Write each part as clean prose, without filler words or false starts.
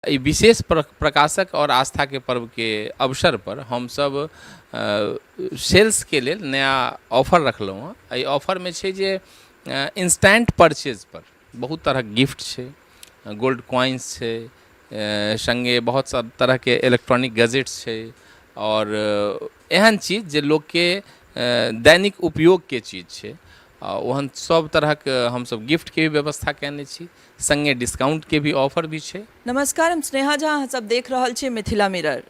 एहि विशेष प्रकाशक आओर आस्थाके पर्वके अवसरपर हमसभ सेल्सके लेल नया ऑफर रखलहुँ हँ। एहि ऑफरमे छै जे इन्स्टैन्ट परचेजपर बहुत तरहक गिफ्ट छै, गोल्ड क्वाइन्स छै, सङ्गे बहुत सब तरहके इलेक्ट्रॉनिक गैजेट्स छै आओर एहन चीज जे लोकके दैनिक उपयोगके चीज छै, ओहन सब तरहक हमसभ गिफ्टके भी व्यवस्था कयने छी, सङ्गे डिस्काउंटके भी ऑफर भी छै। नमस्कार, हम स्नेहा झा, अहाँ सब देख रहल छी मिथिला मिरर।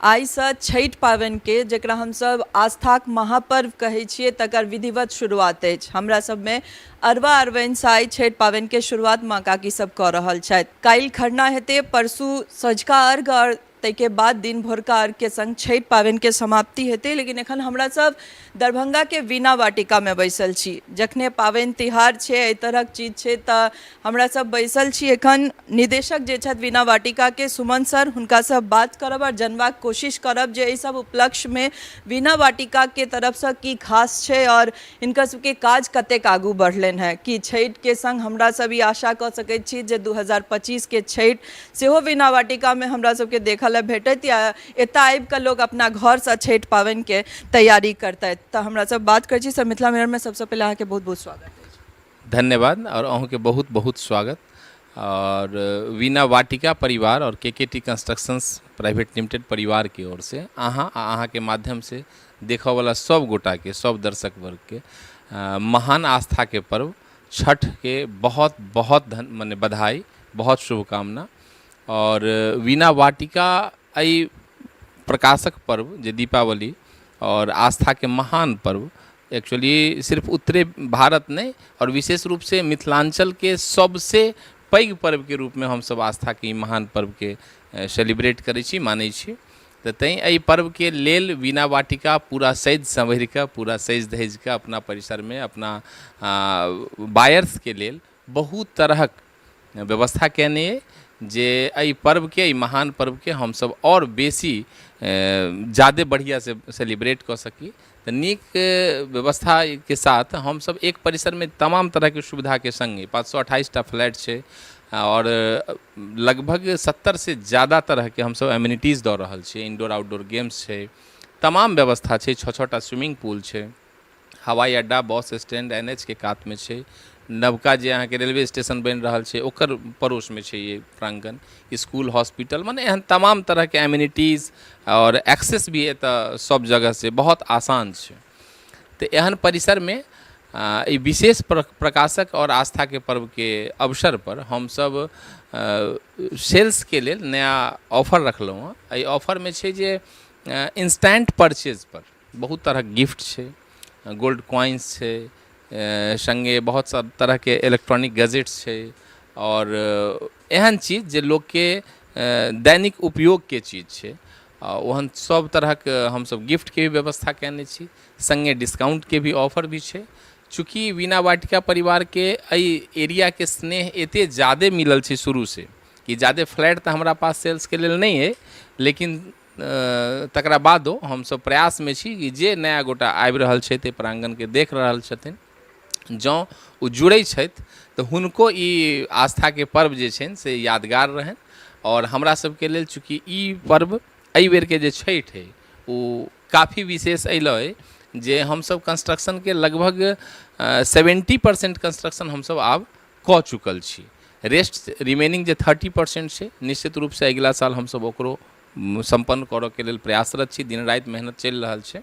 आइसँ छठि पाबनिके, जकरा हमसब आस्थाक महापर्व कहै छियै, तकर विधिवत शुरुआत अछि। हमरा सबमे अरवा अरबनिसँ आइ छठि पाबनिके शुरुआत माँ काकी सब कऽ रहल छथि। काल्हि खरना हेतै, परसू सँझुका अर्घ आओर ताहिके बाद दिन भोरका अर्घके सङ्ग छठि पाबनिके समाप्ति हेतै। लेकिन एखन हमरा सब दरभंगाके वीणा वाटिकामे बैसल छी। जखने पाबनि तिहार छै, एहि तरहक चीज छै, तऽ हमरा सब बैसल छी एखन निदेशक जे छथि वीणा वाटिकाके, सुमन सर, हुनकासँ बात करब आओर जनबाक कोशिश करब जे एहि सब उपलक्ष्यमे वीणा वाटिकाके तरफसँ की खास छै आओर हिनकर सबके काज कतेक आगू बढ़लनि हेँ। कि छठिके सङ्ग हमरा सब ई आशा कऽ सकैत छी जे 2025के छठि सेहो वीणा वाटिकामे हमरा सबके देखऽ लए भेटत या एतऽ आबिकऽ लोक अपना घरसँ छठि पाबनिके तैयारी करतथि? तऽ हमरा सब बात करै छी सर, मिथिला मिररमे सबसँ पहिले अहाँके बहुत बहुत स्वागत अछि। धन्यवाद आओर अहूँके बहुत बहुत स्वागत। आओर वीणा वाटिका परिवार आओर के के टी कंस्ट्रक्शंस प्राइवेट लिमिटेड परिवारके ओरसँ अहाँ आ अहाँके माध्यमसँ देखऽवला सब गोटाके, सब दर्शक वर्गके महान आस्थाके पर्व छठके बहुत बहुत धन मने बधाई, बहुत शुभकामना। आओर वीणा वाटिका एहि प्रकाशक पर्व जे दीपावली आओर आस्थाके महान पर्व, एक्चुअली सिर्फ उत्तरे भारत नहि आओर विशेष रूपसँ मिथिलाञ्चलके सबसँ पैघ पर्वके रूपमे हमसब आस्थाके ई महान पर्वके सेलिब्रेट करै छी, मानै छी। तऽ तैँ एहि पर्वके लेल वीणा वाटिका पूरा सजि सँवरि कऽ, पूरा सजि धजि कऽ अपना परिसरमे अपना बायर्सके लेल बहुत तरहक व्यवस्था कयने अइ जे एहि पर्वके, एहि महान पर्वके हमसब आओर बेसी जादे बढ़िआँसँ सेलिब्रेट कऽ सकी। तऽ नीक व्यवस्थाके साथ हमसब एक परिसरमे तमाम तरहके सुविधाके सङ्गे 528 टा फ्लैट छै आओर लगभग 70सँ जादा तरहके हमसब एम्यूनिटीज दऽ रहल छियै। इनडोर आउटडोर गेम्स छै, तमाम व्यवस्था छै, 6 6 टा स्विमिंग पूल छै, हवाई अड्डा, बस स्टैंड एन एच के कातमे छै, नवका जे अहाँके रेलवे स्टेशन बनि रहल छै ओकर पड़ोसमे छै ई प्राङ्गण, इसकुल, हॉस्पिटल, मने एहन तमाम तरहके एम्यूनिटीज आओर एक्सेस भी एतऽ सब जगहसँ बहुत आसान छै। तऽ एहन परिसरमे एहि विशेष प्रकाशक आओर आस्थाके पर्वके अवसरपर हमसब सेल्सके लेल नया ऑफर रखलहुँ हँ। एहि ऑफरमे छै जे इन्स्टैन्ट परचेजपर बहुत तरहक गिफ्ट छै, गोल्ड क्वाइन्स छै, सङ्गे बहुत सब तरहके इलेक्ट्रॉनिक गैजेट्स छै आओर एहन चीज जे लोकके दैनिक उपयोगके चीज छै, ओहन सब तरहक हमसब गिफ्टके भी व्यवस्था कयने छी, सङ्गे डिस्काउंटके भी ऑफर भी छै। चूँकि वीणा वाटिका परिवारके एहि एरियाके स्नेह एते जादे मिलल छै शुरूसँ कि जादे फ्लैट तऽ हमरा पास सेल्सके लेल नहि अइ, लेकिन तकरा बादो हमसब प्रयासमे छी कि जे नया गोटा आबि रहल छथि, एहि प्राङ्गणके देख रहल छथिन, जँ ओ जुड़ै छथि तऽ हुनको ई आस्थाके पर्व जे छनि से यादगार रहनि। आओर हमरा सबके लेल चूँकि ई पर्व एहि बेरके जे छठि अइ ओ काफी विशेष एहि लए अइ जे हमसब कंस्ट्रक्शनके लगभग 70% कंस्ट्रक्शन हमसब आब कऽ चुकल छी। रेस्ट रिमेनिंग जे 30% छै, निश्चित रूपसँ अगिला साल हमसब ओकरो सम्पन्न करऽके लेल प्रयासरत छी। दिन राति मेहनत चलि रहल छै,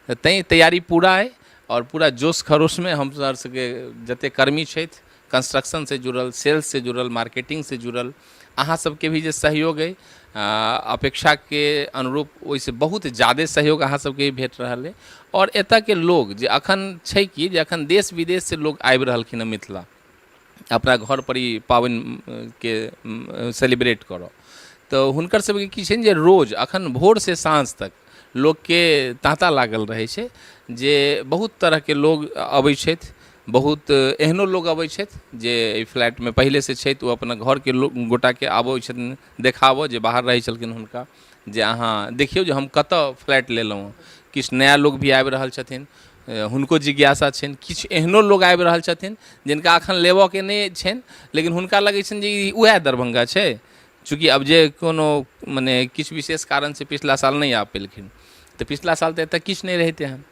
तऽ तैँ तैयारी पूरा अइ आओर पूरा जोश खरोशमे हम सबके जतेक कर्मी छथि, कंस्ट्रक्शनसँ जुड़ल, सेल्ससँ जुड़ल, मार्केटिंगसँ जुड़ल, अहाँ सबके भी जे सहयोग अइ अपेक्षाके अनुरूप ओहिसँ बहुत जादे सहयोग अहाँ सबके भी भेट रहल अइ। आओर एतऽके लोग जे अखन छै कि जे अखन देश विदेशसँ लोग आबि रहलखिन हँ मिथिला अपना घरपर ई पाबनिके सेलिब्रेट करऽ, तऽ हुनकर सबके की छनि जे रोज अखन भोरसँ साँझ तक लोकके ताँता लागल रहै छै जे बहुत तरहके लोग अबै छथि। बहुत एहनो लोग अबै छथि जे एहि फ्लैटमे पहिलेसँ छथि, ओ अपना घरके लोक गोटाके आबै छथिन देखाबऽ, जे बाहर रहै छलखिन हुनका, जे अहाँ देखियौ जे हम कतऽ फ्लैट लेलहुँ। किछु नया लोग भी आबि रहल छथिन, हुनको जिज्ञासा छनि। किछु एहनो लोग आबि रहल छथिन जिनका एखन लेबऽके नहि छनि, लेकिन हुनका लगै छनि जे ई उएह दरभंगा छै। चूँकि आब जे कोनो मने किछु विशेष कारणसँ पिछला साल नहि आबि पेलखिन, तऽ पिछला साल तऽ एतऽ किछु नहि रहै तेहन,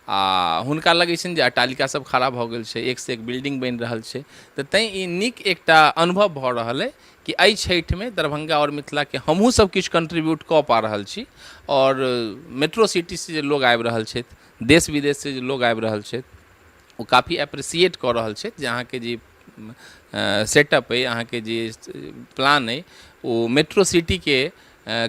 आ हुनका लगै छनि जे अट्टालिका सब खड़ा भऽ गेल छै, एकसँ एक बिल्डिंग बनि रहल छै। तऽ तैँ ई नीक एकटा अनुभव भऽ रहल अइ कि एहि छठिमे दरभंगा आओर मिथिलाके हमहूँ सब किछु कंट्रीब्यूट कऽ पा रहल छी, आओर मेट्रो सिटीसँ जे लोग आबि रहल छथि, देश विदेशसँ जे लोग आबि रहल छथि, ओ काफी एप्रिसिएट कऽ रहल छथि जे अहाँके जे सेटअप अइ, अहाँके जे प्लान अइ, ओ मेट्रो सिटीके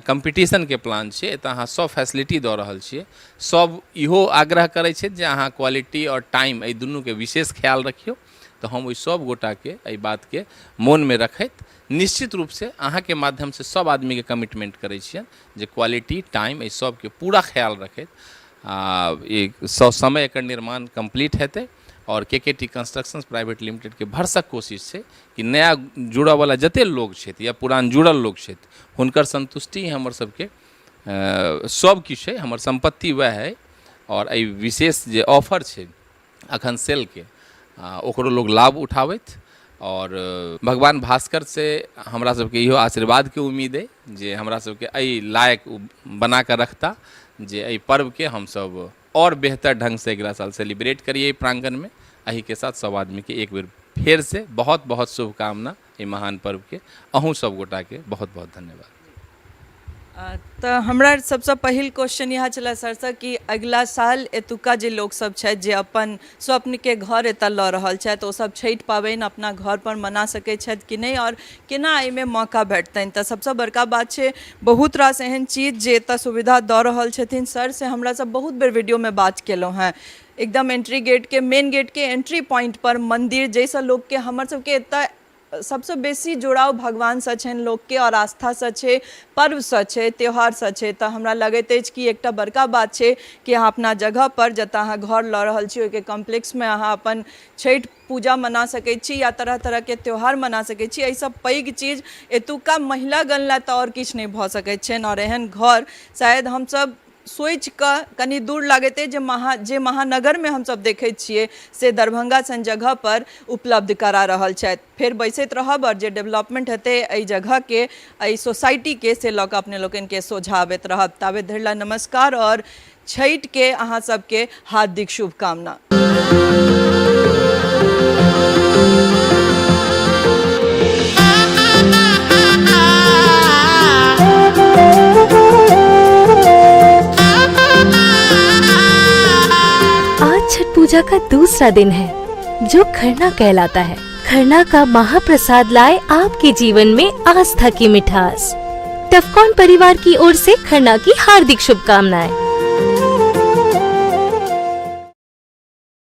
कम्पीटिशनके प्लान छै। एतऽ अहाँ सब फैसिलिटी दऽ रहल छियै। सब इहो आग्रह करै छथि जे अहाँ क्वालिटी आओर टाइम एहि दुनूके विशेष ख्याल रखियौ। तऽ हम ओहि सब गोटाके एहि बातके मोनमे रखैत निश्चित रूपसँ अहाँके माध्यमसँ सब आदमीके कमिटमेंट करै छियनि जे क्वालिटी, टाइम, एहि सबके पूरा ख्याल रखैत आ एक समय एकर निर्माण कम्प्लीट हेतै। आओर के टी कंस्ट्रक्शंस प्राइवेट लिमिटेडके भरसक कोशिश छै कि नया जुड़ऽवला जते लोग छथि या पुरान जुड़ल लोग छथि, हुनकर संतुष्टि हमर सबके सब किछु छै, हमर सम्पत्ति वएह अइ। आओर एहि विशेष जे ऑफर छै अखन सेलके, ओकरो लोग लाभ उठाबथि। आओर भगवान भास्कर से हमरा सबके इहो आशीर्वादके उम्मीद अइ जे हमरा सबके एहि लायक बना कऽ रखता जे एहि पर्वके हमसब आओर बेहतर ढङ्गसँ अगिला साल सेलिब्रेट करियै एहि प्राङ्गणमे। एहिके साथ सब आदमीके एक बेर फेरसँ बहुत बहुत शुभकामना एहि महान पर्वके। अहूँ सब गोटाके बहुत बहुत धन्यवाद। तऽ हमरा सबसँ पहिल क्वेश्चन इएह छलै सरसँ कि अगिला साल एतुका जे लोकसभ छथि, जे अपन स्वप्नके घर एतऽ लऽ रहल छथि, ओसभ छठि पाबनि अपना घरपर मना सकै छथि कि नहि, आओर केना एहिमे मौका भेटतनि? तऽ सबसँ बड़का बात छै, बहुत रास एहन चीज जे एतऽ सुविधा दऽ रहल छथिन सर, से हमरा सब बहुत बेर वीडियोमे बात केलहुँ हेँ। एकदम एंट्री गेटके, मेन गेटके एंट्री पॉइंटपर मन्दिर, जाहिसँ लोकके, हमर सबके एतऽ सबसँ बेसी जुड़ाव भगवानसँ छनि लोकके, आओर आस्थासँ छै, पर्वसँ छै, त्यौहारसँ छै। तऽ हमरा लगैत अछि कि एकटा बड़का बात छै कि अहाँ अपना जगहपर, जतऽ अहाँ घर लऽ रहल छी, ओहिके कॉम्प्लेक्समे अहाँ अपन छठि पूजा मना सकै छी या तरह तरहके त्यौहार मना सकै छी। एहिसँ पैघ चीज एतुका महिलागण लए तऽ आओर किछु नहि भऽ सकैत छनि। आओर एहन घर शायद हमसब सोचि कऽ कनि दूर लगैत अछि जे महानगरमे हमसब देखै छियै, से दरभंगा सन जगहपर उपलब्ध करा रहल छथि। फेर बैसैत रहब आओर जे डेवलपमेंट हेतै एहि जगहके, एहि सोसाइटीके, से लऽ कऽ अपने लोकनिके सोझा अबैत रहब। ताबे धरि लए नमस्कार आओर छठिके अहाँ सबके हार्दिक शुभकामना। आज छठ पूजा का दूसरा दिन है, जो खरना कहलाता है। खरना का महाप्रसाद लाए आपके जीवन में आस्था की मिठास। टफकॉन परिवार की ओर से खरना की हार्दिक शुभकामनाएं।